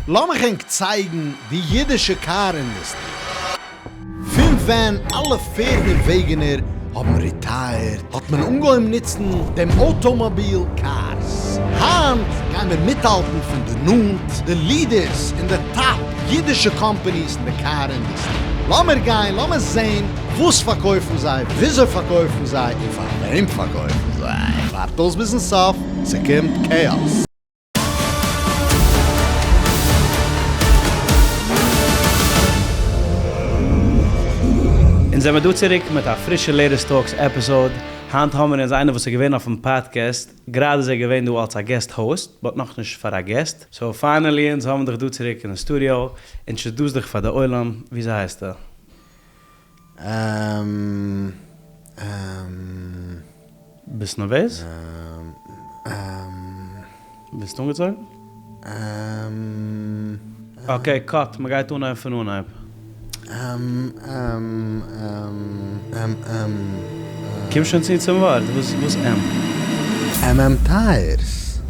לאמיך ענק צייגן די אידישע קאר אינדוסטרי. פון ווען אלע פערד און וועגענער האבן retired האט מען אנגעהויבן נוצן דעם אויטאמאביל cars. היינט גייען מיר מיטהאלטן פון די נאנט די leaders און די top אידישע companies אין די קאר אינדוסטרי. לאמיר גיין לאמיר זעהן וואס פארקויפן זיי, וויאזוי פארקויפן זיי, און פאר וועם פארקויפן זיי. ווארט אויס ביזן סוף, ס'קומט כאאס. אונז זעמיר דא צוריק מיט א פרישע Latest Talks episode, היינט האמיר אונז איינער וואס איז געווען אויפן פאדקעסט, גראדע איז ער געווען דא אלס א guest host, but נאכנישט פאר א guest, so finally אונז האבן דיך דא צוריק אין די studio, introduce דיך פאר די עולם, וויאזוי הייסטו? אממ. אממ. ביסט נערוועז? אממ. ביסט אנגעצויגן? אממ. okay, cut, מ'גייט אנהייבן פון אנהייב. אממ אממ אממ אממ. קום שוין צו צום ווארט, וואס וואס אם? MM Tires.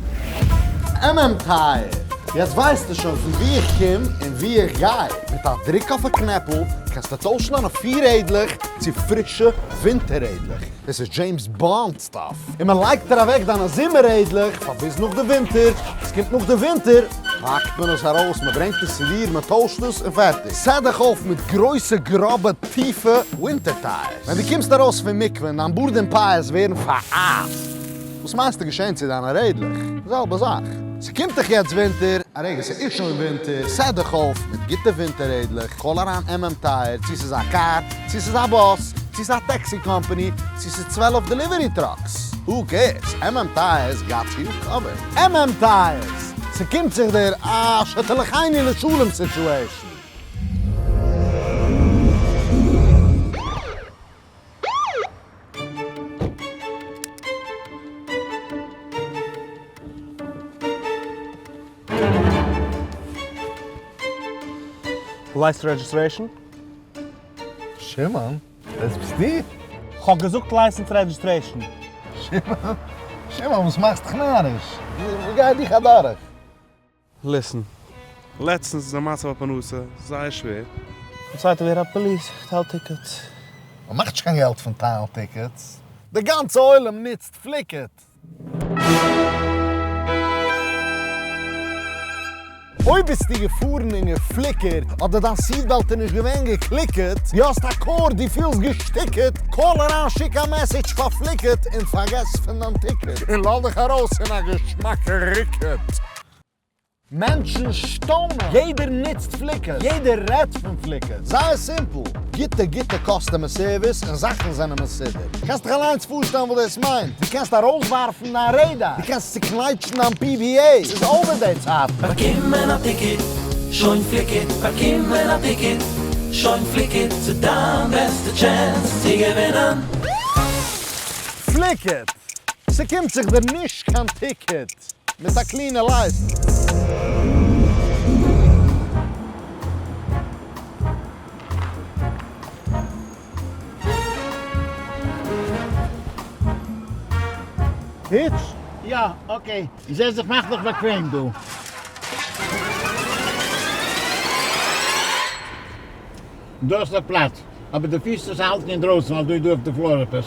MM Tire! יעצט ווייסטו שוין פון וואו איך קום און וואו איך גיי. מיט א דריק אויף א קנעפל קענסטו טוישן דיינע פיר רעדלעך צו פרישע ווינטער רעדלעך. דאס איז James Bond stuff. און מען לייגט דיר אוועק דיינע זומער רעדלעך פאר ביז נאך די ווינטער. עס קומט נאך די ווינטער, פאקט מען עס ארויס, מען ברענגט עס צו דיר, מען טוישט עס און פערטיג. set דיך אויף מיט גרויסע גראבע טיפע ווינטער tires. ווען דו קומסט ארויס פון מקווה און דיין בארד און פאות ווערן פאראייזט. וואס מיינסטו געשען צו דיינע רעדלעך? די זעלבע זאך. ס'קומט דאך יעצט ווינטער, א רגע ס'איז שוין ווינטער, set דיך אויף מיט גוטע ווינטער רעדלעך, call אריין MM Tire, צו ס'איז א קאר, צו ס'איז א באס, צו ס'איז א taxi company, צו ס'איז 12 delivery trucks, who cares, MM Tires got you covered. MM Tires! ס'קומט זיך דיר א שתלחני לשלום situation. License registration? שמעון, דאס ביסטו? כ'האב געזאגט license registration. שמעון, שמעון וואס מאכסט דיך נאריש? וואס גייט דיך אדורך? Listen, לעצטנס איז די מצב הפרנסה זייער שווער. און צווייטע ווער האט police? איך טייל tickets. מען מאכט נישט קיין געלט פון טיילן tickets. די גאנצע עולם נוצט פליקעט. אויב ביסטו געפארן און געפליקערט, אדער דיין seatbelt איז נישט געווען געקליקעט, דו האסט א קאר, דו פילסט געשטיקעט, call אריין שיק א message פאר פליקעט און פארגעס פון דיין ticket און לאז דיך ארויס אין א געשמאקע ריקוד. מענטשן שטוינען! יעדער נוצט פליקער! יעדער רעדט פון פליקער! זייער simple! גוטע גוטע customer service און זאכן זענען מסודר. קענסט דיך אליינס פארשטעלן וואס דאס מיינט. דו קענסט ארויסווארפן דיין radar. דו קענסט צוקנייטשן דיין PBA. ס'איז over די צייטן. באקומען א ticket, שוין פליקער. באקומען א ticket, שוין פליקער. ס'איז דיין בעסטע chance צו געווינען. פליקער! ס'קומט זיך דיר נישט קיין ticket. מיט א clean ע license. Hitch? יא, okay. זעץ זיך מאך דיך באקוועם דא. דא האסטו א פלאץ, אבער די פיס צו האלטן אינדרויסן ווייל דא איז דא אויף די floor עפעס.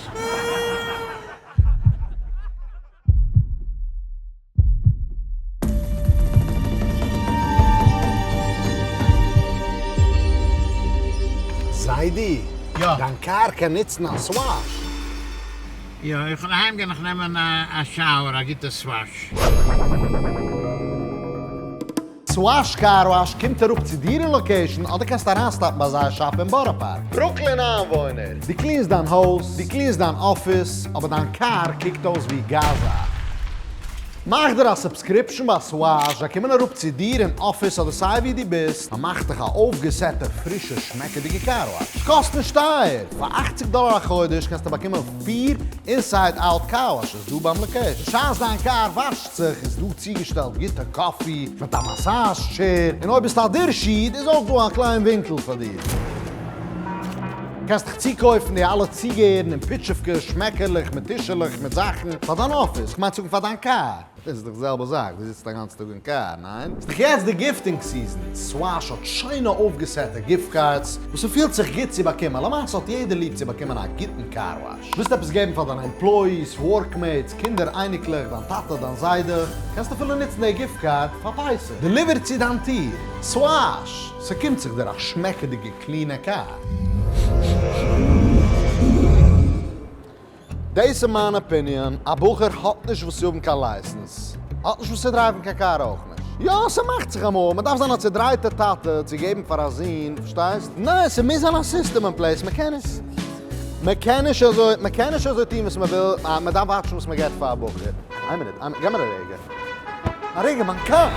זיידי, יא. דיין קאר קען נוצן א סוואש. יא, איך וועל אהיים גיין נאך נעמען א shower, א גוטע סוואש. סוואש car wash קומט אראפ צו דיר אין location אדער קענסטו אריינסטאפן ביי זייער shop אין בארא פארק. ברוקלין איינוואוינער, דו clean סט דיין הויז, דו clean סט דיין אפיס, אבער דיין קאר קוקט אויס ווי גאזא. מאך דיר א subscription ביי סוואש, זיי קומען אראפ צו דיר אין אפיס אדער סיי ווי דו ביסט, מען מאכט דיך א אויפגעסעטע פרישע שמעקעדיגע car wash. ס'קאסט נישט טייער! פאר אכציג דאלער א חודש קענסטו באקומען פיר inside out car washes דא ביים location. בשעת דיין קאר וואשט זיך איז דא צוגעשטעלט גוטע coffee מיט א massage chair, און אויב ביסטו א דירש איד איז אויך דא א קליין ווינקל פאר דיר. קענסט דיך צוקויפן די אלע צוגעהערן און פיטשעווקעס, שמעקערלעך מיט טישעלעך מיט זאכן פאר דיין אפיס, כ'מיין צו זאגן פאר דיין קאר. דאס איז דאך די זעלבע זאך, דו זיצט א גאנצן טאג אין קאר, ניין? ס'איז דאך יעצט די gifting season, סוואש האט שיינע אויפגעסעטע gift cards וואס ס'פילט זיך גוט צו באקומען, למעשה האט יעדער ליב צו באקומען א גוטן car wash. ווילסט עפעס געבן פאר דיינע employees, workmates, קינדער, אייניקלעך, דיין טאטע, דיין זיידע, קענסט אפילו נוצן די gift card פאר פסח. דעליווערט צו דיין טיר. סוואש! ס'קומט זיך דיר א שמעקעדיגע קלינע קאר. דאס איז מיין opinion, א בחור האט נישט וואס צו האבן קיין license, האט נישט וואס צו דרייוון קיין קאר אויך נישט. יא, ס'מאכט זיך אמאל, מ'דארף זיין א צודרייטע טאטע צו געבן פאר א זון, פארשטייסט? ניין, ס'מוז זיין א סיסטעם אין place, מ'קען נישט, מ'קען נישט אזוי, מ'קען נישט אזוי טון וואס מ'וויל, מ'דארף וואטשן וואס מ'געבט פאר א בחור. איין מינוט, איין מינוט, געב מיר א רגע. א רגע, מיין קאר!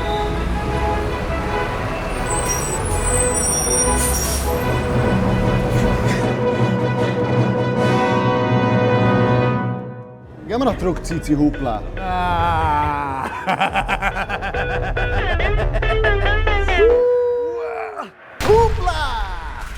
געב מיר א טראג צו צו האפלא. האפלא!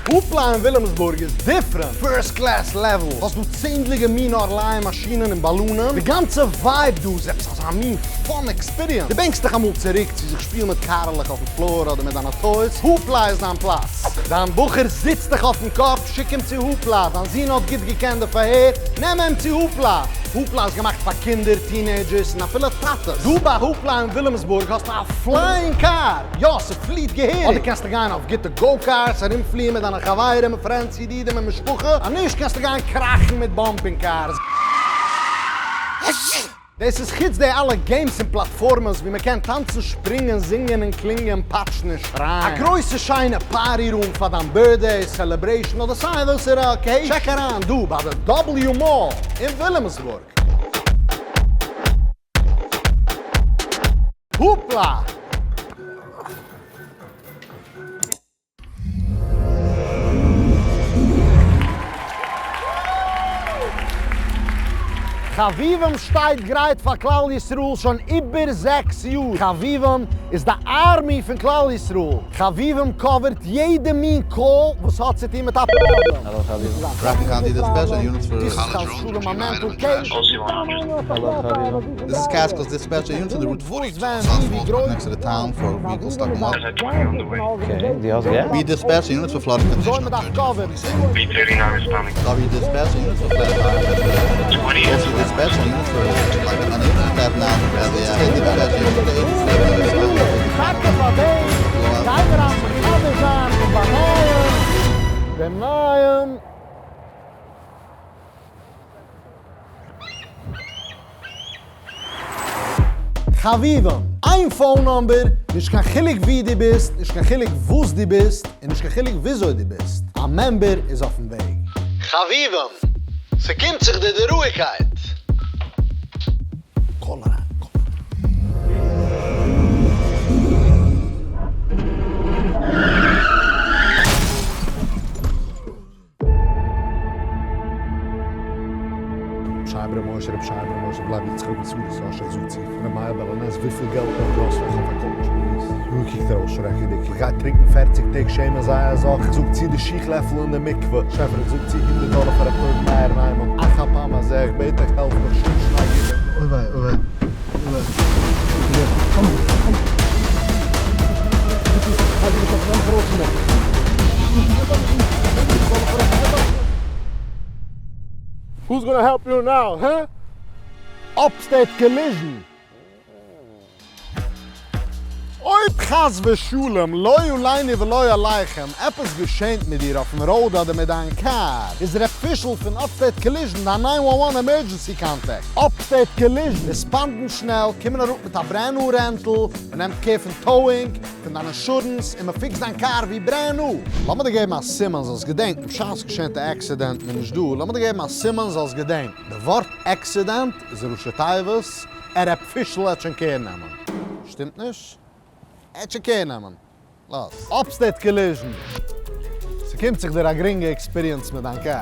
האפלא אין וויליאמסבורג איז different! First class level! האסט דא צענדליגע מין ערליי מאשינען און באלונען, די גאנצע vibe דא איז עפעס אזא מין fun experience, דו בענקסט דיך אמאל צוריק צו זיך שפילן מיט קארעלעך אויפן floor אדער מיט דיינע toys? האפלא איז דיין פלאץ! דיין בחור זיצט דיך אויפן קאפ, שיק אים צו האפלא, דיין זון האט גוט געקענט די פארהער, נעם אים צו האפלא! האפלא איז געמאכט פאר קינדער, teenagers, און אפילו טאטעס. דא ביי האפלא אין וויליאמסבורג האסטו א flying car! יא, ס'פליעט געהעריג! אדער קענסטו גיין אויף גוטע go-karts, ארומפליען מיט דיינע חברים און friends, ידידים און משפחה, אז נישט קענסטו גיין קראכן מיט bumping cars. דאס איז חוץ די אלע games און פלאטפארמעס ווי מ'קען טאנצן, שפרינגען, זינגען און קלינגען, פאטשן און שרייען. א גרויסע שיינע party room פאר דיין birthday, celebration אדער סיי וואסערע occasion. Check אריין דא ביי די W Mall אין וויליאמסבורג. האפלא! חביבים שטייט גרייט פאר כלל ישראל שוין איבער זעקס יאר, חביבים איז די army פון כלל ישראל, חביבים קאווערט יעדע מין call וואס האט צו טון מיט א פראבלעם. Hello חביבים. Rockland County Dispatch and units for דאס איז חס ושלום א mental case. This is Catskills Dispatch and units on the Route וואס ווען South ווי ווי Falls גרויס next to the town for vehicle stuck in mud. Okay, דו האסט געז? We dispatch units for flooded וויאזוי condition מען on דארף קאווערן. W dispatch units for flat tire. Also dispatch units for like unable to tap now for Bradley Ave. Dispatch units for 87 טאקע פאר דעם גיימער היינט מחדש זיין און באנייען דעם נייעם. חביבים, איין phone number, נישט קיין חילוק וואו דו ביסט, נישט קיין חילוק וואס דו ביסט, און נישט קיין חילוק וויאזוי דו ביסט, א member איז אויפן וועג. חביבים, ס'קומט זיך דיר די רואיגקייט. Call אריין, call אריין. שייב ר' משה, ר' שייב ר' משה, בלייב יצחק בן צבי, סאשע זאגט צו ר' מאיר בעל הנס וויפיל געלט נאך גראס וואך אויף א קאוטש פליז. יוי קוקט ער אויס שרעקעדיג, איך גיי טרינקן פערציג טעג שמן זית זאך, איך זאג צו די שיך לעפל אין די מקווה, שעפער איך זאג צו הונדערט דאלער פאר ר' טויב מאיר ניימאן, אך הפעם הזה איך בעט דיך העלף מיך שום שניי גיט. אוי וויי אוי וויי אוי וויי קום קום Who's gonna help you now, huh? Upstate Collision! אויב חס ושלום, לא עלינו ולא עליכם, עפעס געשענט מיט דיר אויפן road אדער מיט דיין קאר, איז ר' פישל פון Upstate Collision דיין nine one one emergency contact. Upstate Collision ריספאנדן שנעל, קומען אראפ מיט א brand new rental, מען נעמט care פון towing, פון דיין אינשורענס, און מען פיקסט דיין קאר ווי brand new. לאמיר דיר געבן א סימן זאלסט געדענקן, בשעת געשענט א accident מען נישט דא, לאמיר דיר געבן א סימן זאלסט געדענקן, די ווארט accident איז ראשי תיבות, ר' פישל העט שוין care נעמען. שטימט נישט? ער העט שוין care נעמען. לאז. Upstate Collision. ס'קומט זיך דיר א גרינגע experience מיט דיין קאר.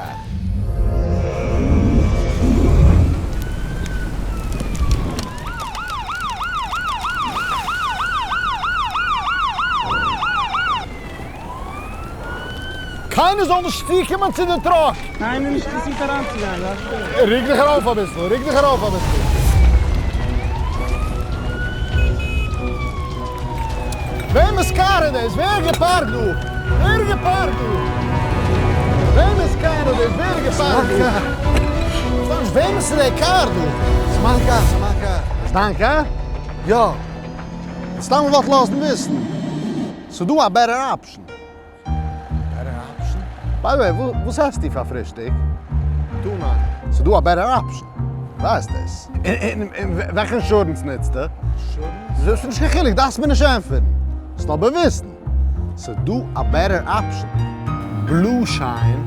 קיינער זאל נישט צוקומען צו די truck! קיינער נישט אינטערעסירט אריינצוגיין, זיי שטיל. רוק דיך ארויף אביסל, רוק דיך ארויף אביסל. וועמענס קאר איז דאס? ווער געפארקט דא? ווער געפארקט דא? וועמענס קאר איז דאס? ווער געפארקט דא? כ'פארשטיי נישט וועמענס איז די קאר דא? ס'איז מיין קאר, ס'איז מיין קאר. ס'איז דיין קאר? יא. סתם געוואלט לאזן וויסן. ס'איז דא א better option. Better option? By the way, וואס עסטו פאר פרישטאג? Tuna. ס'איז דא א better option. ווייסט דאס? און וועלכע insurance נוצטו? Insurance? ס'איז נישט קיין חילוק, דארפסט מיר נישט ענטפערן. זאלסט אבער וויסן, ס'איז דא א better option. Blue Shine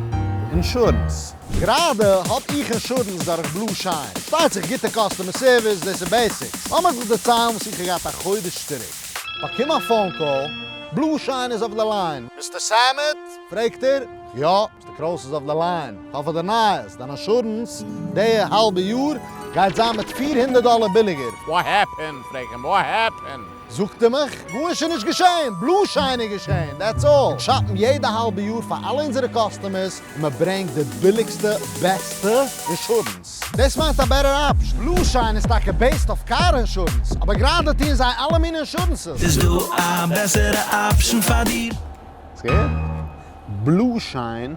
Insurance. גראדע האב איך insurance דורך Blue Shine. פארשטייט זיך גוטע customer service, דאס איז basics. לאמיר זיך דערציילן וואס איך האב געהאט א חודש צוריק. באקום א phone call, Blue Shine איז אויף די line. Mister סאמעט? פרעגט ער. יא, Mister קרויס איז אויף די line. כ'האב פאר דיר נייעס, דיין insurance די האלבע יאר גייט זיין מיט 400 דאלער ביליגער. What happened? פרעג אים, what happened? זאגט ער מיך, גארנישט איז נישט געשען, Blue Shine איז געשען, that's all. אונז שאפן יעדע האלבע יאר פאר אלע אונזערע customers און מען ברענגט די ביליגסטע בעסטע insurance. דאס מיינט א better option. Blue Shine איז טאקע based אויף קאר insurance, אבער גראדע טוען זיי אלע מיני insurances. ס'איז דא א בעסערע option פאר דיר. האסט געהערט? Blue Shine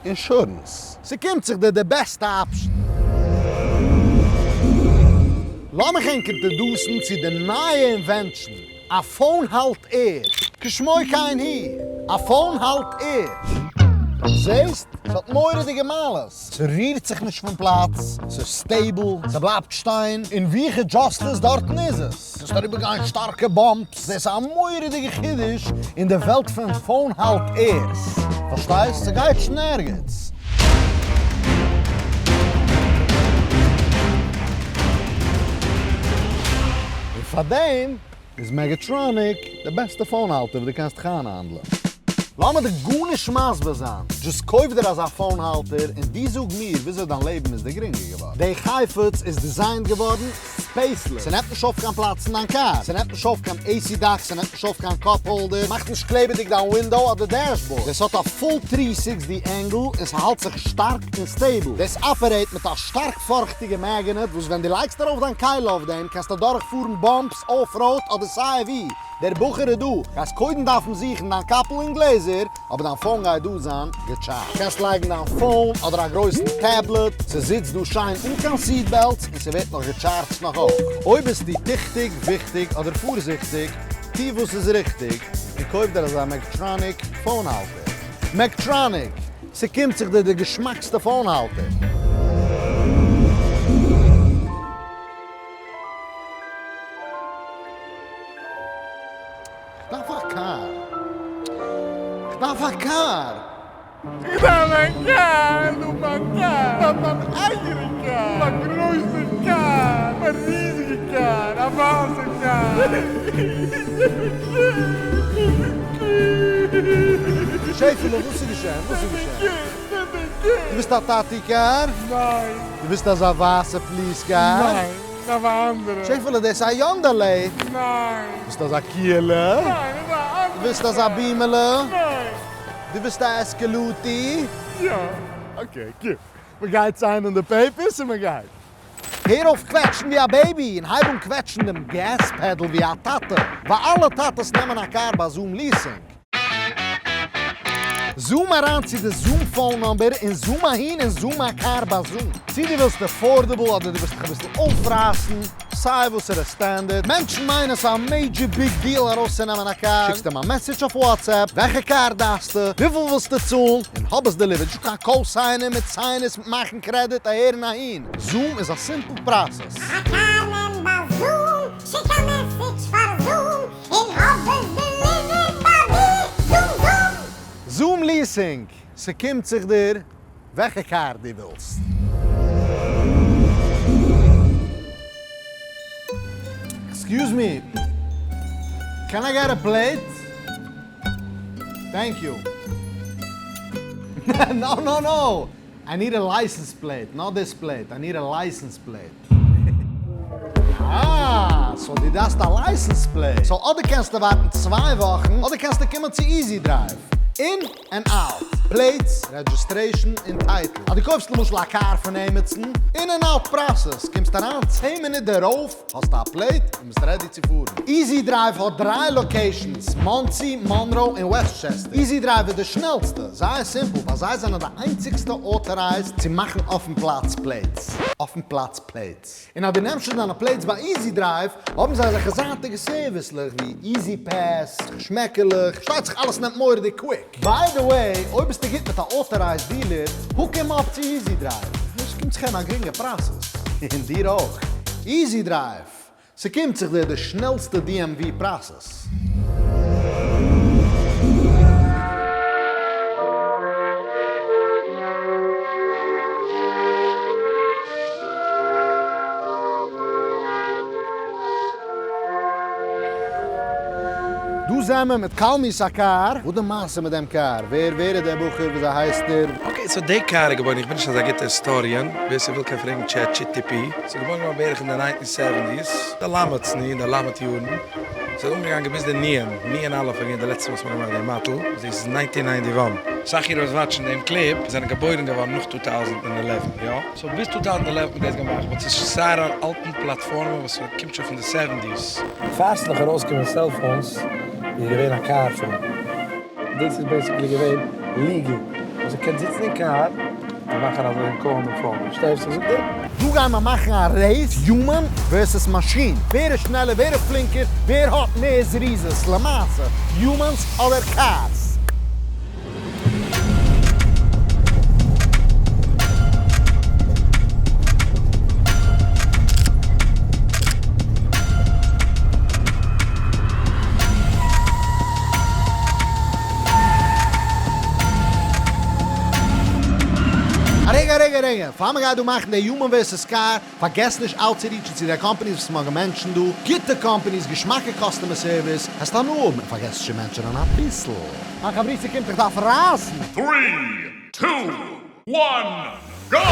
Insurance. ס'קומט זיך דיר די בעסטע option. לאמיך ענק introduce ן צו די נייע invention, א phone האלטער. כשמו כן הוא, א phone האלטער. זעסט? ס'האט מורא'דיגע מעלות. ס'רירט זיך נישט פון פלאץ, ס'איז stable, ס'בלייבט שטיין, און ווי איך adjust עס דארטן איז עס. ס'נישט אריבערגיין שטארקע bumps, דאס איז א מורא'דיגע חידוש אין די וועלט פון phone האלטערס. פארשטייסט? ס'גייט שוין ערגעץ. און פארדעם איז Megatronic די בעסטע phone האלטער וואס דו קענסט דיך איינהאנדלען. לאמיר דיר גארנישט מסביר זיין, just קויף דיר אזא phone האלטער און דו זאג מיר וויאזוי דיין לעבן איז דיר גרינגער געווארן. די חפץ איז designed געווארן spaceless, ס'נעמט נישט אויף קיין פלאץ אין דיין קאר, ס'נעמט נישט אויף קיין AC duct, ס'נעמט נישט אויף קיין cup holder, מאכט נישט קלעבעדיג דיין window אדער dashboard, דאס האט א full 360 angle און ס'האלט זיך שטארק און stable, דאס operate מיט א שטארק פארכטיגע magnet וואס ווען דו לייגסט ארויף דיין כלי אויף דעם קענסטו אדורכפארן bumps, off road אדער סיי ווי, דער בחור איז דא, גייסט קודם דארפן זוכן דיין קאפל און גלעזער, אבער דיין phone גייט דא זיין געטשארדזשט. קענסט לייגן דיין phone אדער א גרויסן טעבלעט, ס'זיצט דא שיין אן קיין seat belts און ס'ווערט נאך געטשארדזשט נאך אויך. אויב ביסטו טיכטיג, וויכטיג אדער פארזיכטיג, טו וואס איז ריכטיג און קויף דיר אזא Megtronic phone האלטער. Megtronic! ס'קומט זיך דיר די געשמאקסטע phone האלטער! כ'דארף א קאר. כ'דארף א קאר! כ'דארף א קאר! כ'דארף א קאר! כ'דארף מיין אייגענע קאר! א גרויסע קאר! א ריזיגע קאר! א ווייסע קאר! שעפעלע, וואס איז געשען? וואס איז געשען? דו ביסט א טאטי קאר? ניין. דו ביסט אזא ווייסע police car? ניין, כ'דארף א אנדערע. שעפעלע, דאס איז א יאנדעלע? ניין. ביסט אזא קיעלע? ניין, דאס איז א אנדערע. דו ביסט אזא בימעלע? ניין. דו ביסט א עסקעלוטי? יא. Okay, קום. מ'גייט sign ען די papers און מ'גייט. הער אויף קוועטשן ווי א baby און הייב אן קוועטשן דעם gas pedal ווי א טאטע, ווייל אלע טאטעס נעמען א קאר ביי Zoom Leasing. Zoom אריין צו די Zoom phone number און zoom אהין און zoom א קאר ביי Zoom. צו דו ווילסט affordable אדער דו ווילסט דיך אביסל אויפרייסן, סיי וואסערע standard, מענטשן מיינען ס'איז א major big deal ארויסצונעמען א קאר, שיקסט אים א message אויף WhatsApp, וועלכע קאר דארפסטו, וויפיל ווילסטו צאלן, און האב עס delivered, נישטא קיין co-signer מיט signers מיט מאכן credit אהער און אהין, Zoom איז א simple process. א קאר נעם ביי Zoom, שיק א message פאר Zoom, און האב עס delivered ביי דיר, zoom zoom! Zoom Leasing, ס'קומט זיך דיר וועלכע קאר דו ווילסט. Excuse me, can I get a plate? Thank you. No no no! I need a license plate, not this plate, I need a license plate. אה, so דו דארפסט א license plate. So אדער קענסטו ווארטן 2 וואכן, אדער קענסטו קומען צו Easy Drive. אין ענד אוט, פלעיטס, רעדזשיסטרעישן און טייטל. אז דו קויפסט למשל א קאר פון עימיצן, אין ענד אוט פראסעס, קומסט אריין צען מינוט דערויף, האסט א פלעיט און ביסט רעדי צו פארן. איזי דרייוו האט דריי לאקעישאנס, מאנסי, מאנרא און וועסטשעסטער. איזי דרייוו איז די שנעלסטע, זייער סימפל ווייל זיי זענען די איינציגסטע אוטארייזד צו מאכן אויפן פלאץ פלעיטס. אויפן פלאץ פלעיטס. און אז דו נעמסט שוין דיינע פלעיטס ביי איזי דרייוו, האבן זיי אזעלכע זייטיגע סערוויסלעך ווי איזי פעס, שמעקעלעך, שטייט זיך אלעס נעמט מורא'דיג קוויק. ביי די וועי, אויב ביסטו גוט מיט א אוטארייזד דילער, הוק אים אפ צו איזי דרייוו. עס קומט זיך אים א גרינגע פראסעס. און דיר אויך. איזי דרייוו! ס'קומט זיך דיר די שנעלסטע DMV פראסעס. דא זעמער מיט קלמי'ס א קאר. וואס די מעשה מיט דעם קאר? ווער ווער איז דער בחור? וויאזוי הייסט ער? אקעי סאו די קאר איז געבוירן, איך בין נישט אזא גוטע היסטאריען, ווער ס'וויל קען פרעגן טשעט דזשי טי פי, ס'איז געבוירן געווארן בערך אין די ניינטין סעווענטיס, די למד'ס ני, די למד יארן, ס'איז אנגעגאנגען ביז די נון, נון אלף איז געווען די לעצטע מאל וואס מ'האט געמאכט דעם מאדעל, דאס איז ניינטין ניינטי וואן. אסאך אירע וואס וואטשן דעם קליפ זענען געבוירן געווארן נאך טו טאוזנט און עלעווען, יא? סאו ביז טו טאוזנט עלעווען האט מען דאס געמאכט, באט ס'איז זייער אן אלטן פלאטפארמע וואס קומט שוין פון די סעווענטיס. פאר ס'איז נאך ארויסגעקומען סעלפאונס איז געווען א קאר פאון. דאס איז בעיסיקלי געווען ליגעל אז ער קען זיצן אין קאר און מאכן אזוי און קאלן דעם פאון. פארשטייסט וואס איך זאג דיר? דא גייען מיר מאכן א רעיס, יומען ווערסעס מאשין, ווער איז שנעלער, ווער איז פלינקער, ווער האט מער זריזות, למעשה, יומענס אדער קארס? א רגע א רגע א רגע, פאר מ'גייט דא מאכן די יומען ווערסעס קאר, פארגעס נישט אוטצוריטשן צו די קאמפאניס וואס מ'האט געמענטשענט דא, גוטע קאמפאניס, געשמאקע קאסטומער סערוויס, העסט הנאה האבן און פארגעס נישט צו מענטשענען אביסל. מיין חברותא קומט איך דארף רייסן! טרי, טו, וואן, גאו!